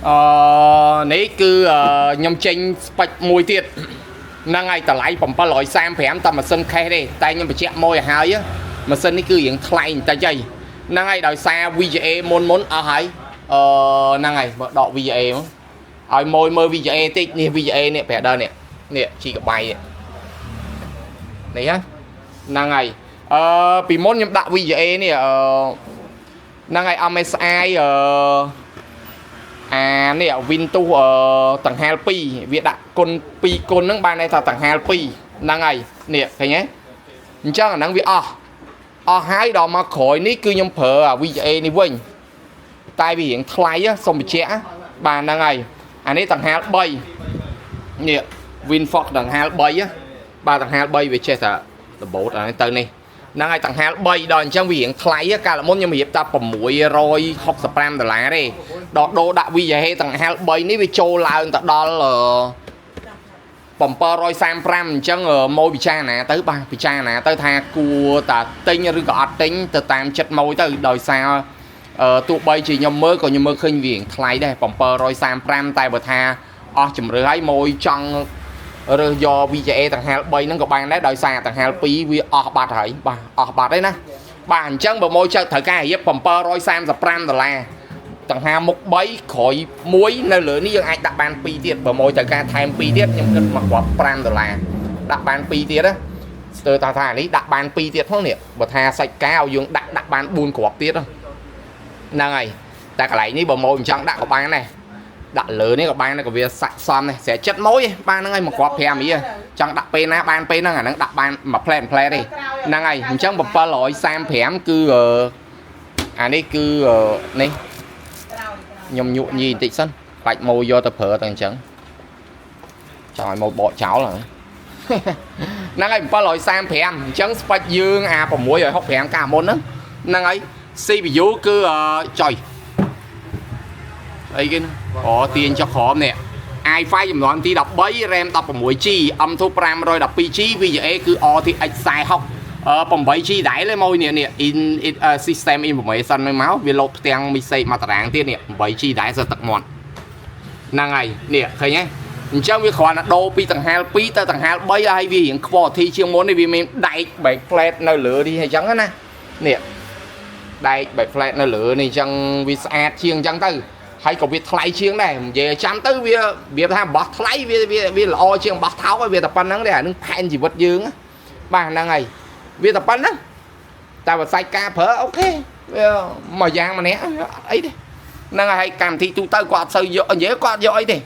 អឺនេះគឺខ្ញុំចេញ spec មួយទៀតហ្នឹងហើយតម្លៃ735តែម៉ាស៊ីន case ទេតែខ្ញុំបញ្ជាក់មួយឲ្យហើយម៉ាស៊ីននេះគឺរៀងថ្លៃបន្តិចហើយហ្នឹងហើយដោយសារ VGA មុនមុនអស់ហើយអឺហ្នឹងហើយបើដក VGA មកឲ្យមួយមើល VGA តិចនេះ VGA នេះប្រាប់ដល់នេះនេះ GB នេះហ្នឹងហើយអឺពីមុនខ្ញុំដាក់ VGA នេះអឺហ្នឹងហើយ MSI អឺអានេះ Windows អឺតង្ហាល2វាដាក់គុណ2គុណហ្នឹងបានន័យថាតង្ហាល2ហ្នឹងហើយនេះឃើញទេអញ្ចឹងអាហ្នឹងវាអស់អស់ហើយដល់មកក្រោយនេះគឺខ្ញុំប្រើអា VGA នេះវិញតែវារៀងថ្លៃសុំបញ្ជាក់បាទហ្នឹងហើយអានេះតង្ហាល3នេះ WinForce តង្ហាល3បាទតង្ហាល3វាចេះតែរបូតអានេះទៅនេះហ្នឹងហើយតង្ហាល3ដល់អញ្ចឹងវារៀងថ្លៃកាលមុនខ្ញុំរៀបតែ665ដុល្លារទេដល់ដូរដាក់ VGA តង្ហាល3នេះវាចូលឡើងទៅដល់735អញ្ចឹងមកពិចារណាទៅបាទពិចារណាទៅថាគួរតាទិញឬក៏អត់ទិញទៅតាមចិត្តម៉ួយទៅដោយសារអឺទោះបីជាខ្ញុំមើលក៏ខ្ញុំមើលឃើញវាថ្លៃដែរ735តែបើថាអស់ជំរឿហើយម៉ួយចង់រើសយក VGA តង្ហាល3ហ្នឹងក៏បានដែរដោយសារតង្ហាល2វាអស់បាត់ហើយបាទអស់បាត់ហើយណាបាទអញ្ចឹងបើម៉ួយចើត្រូវការរៀប735ដុល្លារតង្ហាមុខ3ក្រោយ1នៅលើនេះយើងអាចដាក់បាន2ទៀតបើម៉ួយត្រូវការថែម2ទៀតខ្ញុំគិតមកគ្រាប់5ដុល្លារដាក់បាន2ទៀតណាស្ទើរថាថានេះដាក់បាន2ទៀតផងនេះបើថាសាច់កាឲ្យយើងដាក់ដាក់បាន4គ្រាប់ទៀតហ្នឹងហើយតែកន្លែងនេះបើម៉ួយមិនចង់ដាក់ក៏បានដែរដាក់លើនេះក៏បានដែរក៏វាស័កសមដែរស្រេចចិត្តម៉ួយបានហ្នឹងហើយមកគ្រាប់5រៀលចង់ដាក់ពេលណាបានពេលហ្នឹងអាហ្នឹងដាក់បានមួយផ្លែផ្លែទេហ្នឹងហើយអញ្ចឹង735គឺអានេះគឺនេះខ្ញុំញក់ញីបន្តិចសិនខ្លាច់ម៉ូយកទៅប្រើទៅអញ្ចឹងចង់ឲ្យម៉ូបកចោលហ្នឹងហ្នឹងហើយ735អញ្ចឹង spec យើងអា665កាលមុនហ្នឹងហ្នឹងហើយ CPU គឺចុយអីគេអូទាញចុះក្រោមនេះ i5 ចំនួនទី13 RAM 16 GB M2 512 GB VGA គឺ RTX 40អឺ 8 GB ដែរលេមួយនេះនេះ in system information ហ្នឹងមកវាលោតផ្ទាំង message មកតារាងទៀតនេះ 8 GB ដែរសើទឹកមាត់ហ្នឹងហើយនេះឃើញទេអញ្ចឹងវាគ្រាន់តែដូរពីតង្ហាល2ទៅតង្ហាល3ហើយវារៀង quality ជាងមុននេះវាមានដែក back plate នៅលើនេះអញ្ចឹងណានេះដែក back plate នៅលើនេះអញ្ចឹងវាស្អាតជាងអញ្ចឹងទៅហើយក៏វាថ្លៃជាងដែរនិយាយចាំទៅវាវាថាបោះថ្លៃវាវាវាល្អជាងបោះថោកហើយវាតែប៉ុណ្្នឹងទេអានឹងផែនជីវិតយើងបាទហ្នឹងហើយវាតែប៉ុណ្្នឹងតែបើសាច់ការប្រើ OK វាមួយយ៉ាងម្នាក់អត់អីទេហ្នឹងហើយកម្មវិធីទូទៅគាត់អត់សូវយកនិយាយគាត់យកអីទេ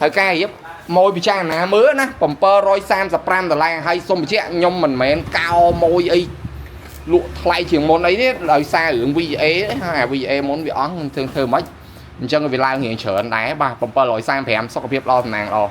ត្រូវការរៀបម៉ួយពិចារណាមើលណា735ដុល្លារហើយសុំបញ្ជាក់ខ្ញុំមិនមែនកោម៉ួយអីលក់ថ្លៃជាងមុនអីទេដោយសាររឿង VGA ហើយអា VGA មុនវាអស់ធ្វើធ្វើមិនអញ្ចឹងវាឡើងរៀងច្រើនដែរបាទ735សុខភាពល្អតំណាងល្អ។